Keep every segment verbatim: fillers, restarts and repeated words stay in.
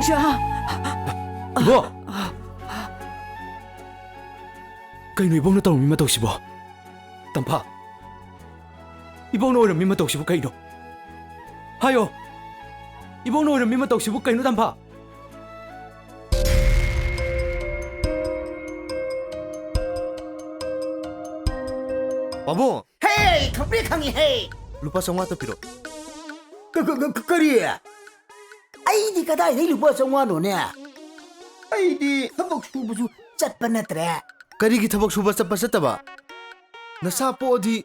ꯏꯕꯣ! ꯀꯩꯅꯣ ꯏꯕꯣꯛꯅ ꯇꯧꯔꯝꯃꯤ ꯃꯇꯧꯁꯤꯕꯣ? ꯇꯝꯐꯥ! ꯏꯕꯣꯛꯅ ꯑꯣꯏꯔꯝꯃꯤ ꯃꯇꯧꯁꯤꯕꯨ ꯀꯩꯅꯣ? ꯍꯥꯏꯌꯣ! ꯏꯕꯣꯛꯅ ꯑꯣꯏꯔꯝꯃꯤ ꯃꯇꯧꯁꯤꯕꯨ ꯀꯩꯅꯣ, ꯇꯝꯐꯥ? ꯄꯥꯕꯨꯡ! ꯍꯦ! ꯈꯪꯄ꯭ꯔꯦꯛ ꯈꯪꯉꯤ ꯍꯦ! ꯂꯨꯄꯥ ꯆꯥꯝꯃꯉꯥ ꯇꯞꯄꯤꯔꯣ? ꯀ-, ꯀ-, ꯀ-, ꯀꯔꯤ? ꯑꯩꯗꯤ ꯀꯗꯥꯏꯗꯩ ꯂꯨꯄꯥ ꯆꯥꯝꯃꯉꯥꯅꯣꯅꯦ? ꯑꯩꯗꯤ ꯊꯕꯛ ꯁꯨꯕꯁꯨ ꯆꯠꯄ ꯅꯠꯇ꯭ꯔꯦ꯫ ꯀꯔꯤꯒꯤ ꯊꯕꯛ ꯁꯨꯕ ꯆꯠꯄ ꯆꯠꯇꯕ? ꯅꯁꯥ ꯄꯣꯛꯑꯗꯤ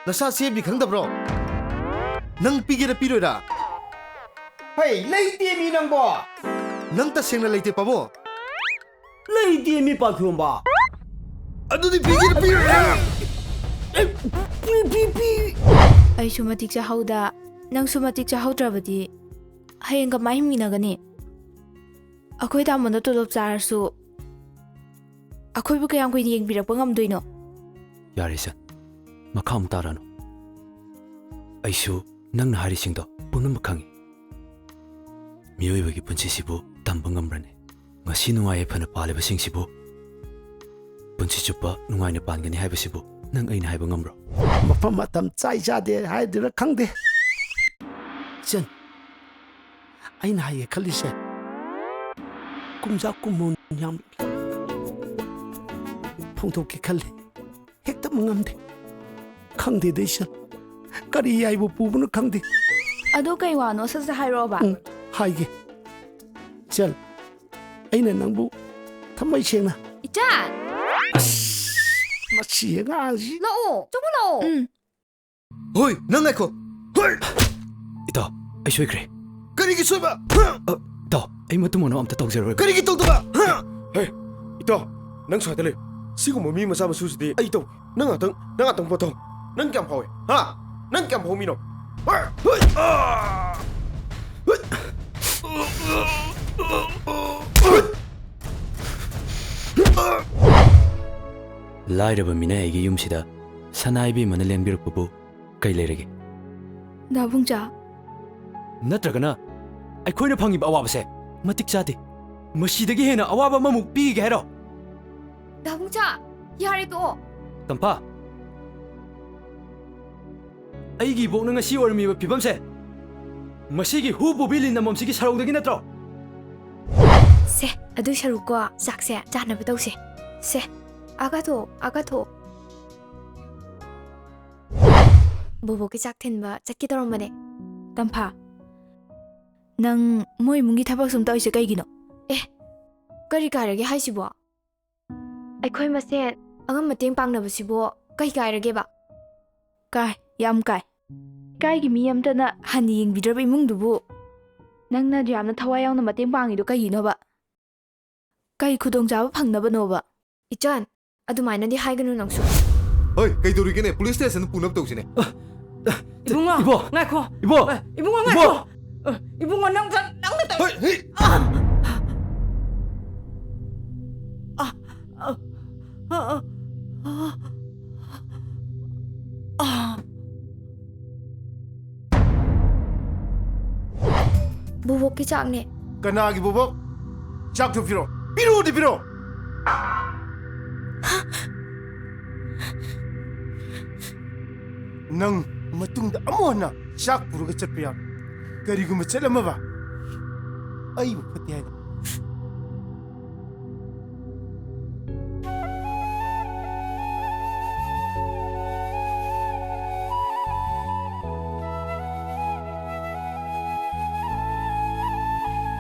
ꯅꯁꯥ ꯁꯦꯝꯕꯤ ꯈꯪꯗꯕ꯭ꯔꯣ? ꯅꯪ ꯄꯤꯒꯦꯔ ꯄꯤꯔꯣꯏꯔ? ꯍꯩ, ꯂꯩꯇꯦꯃꯤ ꯅꯪꯕꯣ! ꯅꯪ ꯇꯁꯦꯡꯅ ꯂꯩꯇꯦ, ꯄꯥꯕꯨꯡ? ꯂꯩꯇꯦꯃꯤ, ꯄꯥꯈꯣꯝꯕ꯫ ꯑꯗꯨꯗꯤ ꯄꯤꯒꯦꯔ ꯄꯤꯔꯣꯏꯔ? ꯄꯤ, ꯄꯤ, ꯄꯤ꯫ ꯑꯩꯁꯨ ꯃꯇꯤꯛ ꯆꯥꯍꯧꯗ, ꯅꯪꯁꯨ ꯃꯇꯤꯛ ꯆꯥꯍꯧꯗ꯭ꯔꯕꯗꯤ ꯍꯌꯦꯡ ꯀꯃꯥꯏ ꯍꯤꯡꯃꯤꯟꯅꯒꯅꯤ? ꯑꯩꯈꯣꯏ ꯇꯥꯃꯣꯅ ꯇꯣꯂꯣꯞ ꯆꯥꯔꯁꯨ ꯑꯩꯈꯣꯏꯕꯨ ꯀꯌꯥꯝ ꯀꯨꯏꯅ ꯌꯦꯡꯕꯤꯔꯛꯄ ꯉꯝꯗꯣꯏꯅꯣ? ꯌꯥꯔꯦ ꯏꯆꯟ, ꯃꯈꯥ ꯑꯃꯨꯛ ꯇꯥꯔꯅꯨ꯫ ꯑꯩꯁꯨ ꯅꯪꯅ ꯍꯥꯏꯔꯤꯁꯤꯡꯗꯣ ꯄꯨꯝꯅꯃꯛ ꯈꯪꯏ꯫ ꯃꯤꯑꯣꯏꯕꯒꯤ ꯄꯨꯟꯁꯤꯁꯤꯕꯨ ꯇꯝꯕ ꯉꯝꯕ꯭ꯔꯅꯦ? ꯉꯁꯤ ꯅꯨꯡꯉꯥꯏ ꯌꯥꯏꯐꯅ ꯄꯥꯜꯂꯤꯕꯁꯤꯡꯁꯤꯕꯨ ꯄꯨꯟꯁꯤ ꯆꯨꯞꯄ ꯅꯨꯡꯉꯥꯏꯅ ꯄꯥꯟꯒꯅꯤ ꯍꯥꯏꯕꯁꯤꯕꯨ ꯅꯪ ꯑꯩꯅ ꯍꯥꯏꯕ ꯉꯝꯕ꯭ꯔꯣ? ꯃꯐꯝ ꯃꯇꯝ ꯆꯥꯏ ꯆꯥꯗꯦ ꯍꯥꯏꯗꯨꯅ ꯈꯪꯗꯦ꯫ ꯏꯆꯟ, ꯑꯩꯅ ꯍꯥꯏꯒꯦ ꯈꯜꯂꯤꯁꯦ ꯀꯨꯝꯖꯥ ꯀꯨꯝꯃꯣꯟ ꯌꯥꯝ ꯐꯣꯡꯗꯣꯛꯀꯦ ꯈꯜꯂꯤ꯫ ꯍꯦꯛꯇ ꯉꯝꯗꯦ꯫ ꯈꯪꯗꯦꯗ ꯏꯆꯟ, ꯀꯔꯤ ꯌꯥꯏꯕ ꯄꯨꯕꯅꯣ ꯈꯪꯗꯦ꯫ ꯑꯗꯣ ꯀꯩ ꯋꯥꯅꯣ ꯁꯠ ꯁꯠ ꯍꯥꯏꯔꯛꯑꯣꯕ꯫ ꯎꯝ, ꯍꯥꯏꯒꯦ꯫ ꯏꯆꯟ, ꯑꯩꯅ ꯅꯪꯕꯨ ꯊꯃꯣꯏ ꯁꯦꯡꯅ ꯏꯆꯟ! ꯑꯁ! ꯃꯁꯤ ꯑꯉꯥꯡꯁꯤ꯫ ꯂꯥꯛꯑꯣ, ꯆꯪꯉꯨ ꯂꯥꯛꯑꯣ꯫ ꯎꯝ꯫ ꯍꯣꯏ, ꯅꯪ ꯉꯥꯏꯈꯣ꯫ ꯍꯣꯏ! ꯏꯇꯥꯎ, ꯑꯩ ꯁꯣꯏꯈ꯭ꯔꯦ꯫ ꯀꯔꯤꯒꯤ ꯁꯣꯏꯕ? ꯍꯥ? ꯑ, ꯏꯇꯥꯎ, ꯑꯩ ꯃꯇꯨꯡ ꯃꯅꯥꯎ ꯑꯝꯇ ꯇꯧꯖꯔꯣꯏ꯫ ꯀꯔꯤꯒꯤ ꯇꯧꯗꯕ? ꯍꯥ? ꯍꯦ, ꯏꯇꯥꯎ, ꯅꯪ ꯁ꯭ꯋꯥꯏꯗ ꯂꯩ꯫ ꯁꯤꯒꯨꯝꯕ ꯃꯤ ꯃꯆꯥ ꯃꯁꯨꯁꯤꯗꯤ ꯑꯩ ꯇꯧ꯫ ꯅꯪ ꯉꯥꯛꯇꯪ, ꯅꯪ ꯉꯥꯛꯇꯪ ꯄꯣꯊꯥꯎ꯫ ꯅꯪ ꯀꯌꯥꯝ ꯐꯥꯎꯏ? ꯍꯥ? ꯅꯪ ꯀꯌꯥꯝ ꯐꯥꯎ ꯃꯤꯅꯣ? ꯍꯣꯏ! ꯍꯣꯏ! ꯑꯥ! ꯍꯣꯏ! ꯂꯥꯏꯔꯕ ꯃꯤꯅꯥꯏ ꯑꯩꯒꯤ ꯌꯨꯝꯁꯤꯗ ꯁꯅꯥ ꯏꯕꯦꯝꯃꯅ ꯂꯦꯡꯕꯤꯔꯛꯄꯕꯨ ꯀꯩ ꯂꯩꯔꯒꯦ? ꯗꯥꯕꯨꯡꯆꯥ꯫ ꯅꯠꯇ꯭ꯔꯒꯅ ꯑꯩꯈꯣꯏꯅ ꯐꯪꯉꯤꯕ ꯑꯋꯥꯕꯁꯦ ꯃꯇꯤꯛ ꯆꯥꯗꯦ꯫ ꯃꯁꯤꯗꯒꯤ ꯍꯦꯟꯅ ꯑꯋꯥꯕ ꯑꯃꯃꯨꯛ ꯄꯤꯒꯦ ꯍꯥꯏꯔꯣ? ꯗꯥꯕꯨꯡꯆꯥ, ꯌꯥꯔꯦ ꯇꯣꯛꯑꯣ꯫ ꯇꯝꯐꯥ, ꯑꯩꯒꯤ ꯏꯕꯣꯛꯅ ꯉꯁꯤ ꯑꯣꯏꯔꯝꯃꯤꯕ ꯐꯤꯕꯝꯁꯦ ꯃꯁꯤꯒꯤ ꯍꯨ ꯄꯨꯕꯤ ꯂꯤꯟ ꯑꯃꯣꯝꯁꯤꯒꯤ ꯁꯔꯧꯗꯒꯤ ꯅꯠꯇ꯭ꯔꯣ? ꯁꯦ, ꯑꯗꯨꯏ ꯁꯔꯨꯛꯀꯣ, ꯆꯥꯛꯁꯦ ꯆꯥꯅꯕ ꯇꯧꯁꯦ꯫ ꯁꯦ, ꯑꯥ ꯀꯥꯊꯣꯛꯑꯣ, ꯑꯥ ꯀꯥꯊꯣꯛꯑꯣ꯫ ꯕꯣꯕꯣꯛꯀꯤ ꯆꯥꯛ ꯊꯤꯟꯕ ꯆꯠꯀꯦ ꯇꯧꯔꯝꯕꯅꯦ꯫ ꯇꯝꯐꯥ, ꯅꯪ ꯃꯣꯏ ꯏꯃꯨꯡꯒꯤ ꯊꯕꯛ ꯁꯨꯝ ꯇꯧꯔꯤꯁꯦ ꯀꯩꯒꯤꯅꯣ? ꯑꯦ, ꯀꯔꯤ ꯀꯥꯏꯔꯒꯦ ꯍꯥꯏꯁꯤꯕꯣ? ꯑꯩꯈꯣꯏ ꯃꯁꯦꯟ ꯑꯉꯝ ꯃꯇꯦꯡ ꯄꯥꯡꯅꯕꯁꯤꯕꯨ ꯀꯩ ꯀꯥꯏꯔꯒꯦꯕ? ꯀꯥꯏ, ꯌꯥꯝ ꯀꯥꯏ꯫ ꯂꯩꯀꯥꯏꯒꯤ ꯃꯤ ꯑꯝꯇꯅ ꯍꯟꯅ ꯌꯦꯡꯕꯤꯗ꯭ꯔꯕ ꯏꯃꯨꯡꯗꯨꯕꯨ ꯅꯪꯅ ꯌꯥꯝꯅ ꯊꯋꯥꯏ ꯌꯥꯎꯅ ꯃꯇꯦꯡ ꯄꯥꯡꯉꯤꯗꯣ ꯀꯩꯒꯤꯅꯣꯕ? ꯀꯩ ꯈꯨꯗꯣꯡꯆꯥꯕ ꯐꯪꯅꯕꯅꯣꯕ? ꯏꯆꯟ, ꯑꯗꯨꯃꯥꯏꯅꯗꯤ ꯍꯥꯏꯒꯅꯨ ꯅꯪꯁꯨ꯫ ꯍꯣꯏ, ꯀꯩꯗꯧꯔꯤꯒꯦꯅꯦ? ꯄꯨꯂꯤꯁ ꯁ꯭ꯇꯦꯁꯟꯗ ꯄꯨꯅꯕ ꯇꯧꯁꯤꯅꯦ꯫ ꯏꯕꯨꯡꯉꯣ, ꯏꯕꯣ! ꯉꯥꯏꯈꯣ꯫ ꯏꯕꯣ! ꯑꯦ, ꯏꯕꯨꯡꯉꯣ, ꯏꯕꯣ! ꯉꯥꯏꯈꯣ꯫ ꯑꯦ, ꯏꯕꯨꯡꯉꯣ, ꯅꯪ, ꯅꯪꯅ ꯇꯧ-, ꯍꯣꯏ, ꯍꯩ! ꯑ, ꯑ, ꯑ, ꯑ, ꯑ, ꯑ꯫ ꯕꯣꯕꯣꯛꯀꯤ ꯆꯥꯛꯅꯦ꯫ ꯀꯅꯥꯒꯤ ꯕꯣꯕꯣꯛ? ꯆꯥꯛꯇꯨ ꯄꯤꯔꯣ꯫ ꯄꯤꯔꯣꯗꯤ ꯄꯤꯔꯣ! ꯅꯪ ꯃꯇꯨꯡꯗ ꯑꯃꯨꯛ ꯍꯟꯅ ꯆꯥꯛ ꯄꯨꯔꯒ ꯆꯠꯄ ꯌꯥꯔꯣꯏ꯫ ꯀꯔꯤꯒꯨꯝꯕ ꯆꯠꯂꯝꯃꯕ, ꯑꯩꯕꯨ ꯐꯠꯇꯦ ꯍꯥꯏꯅ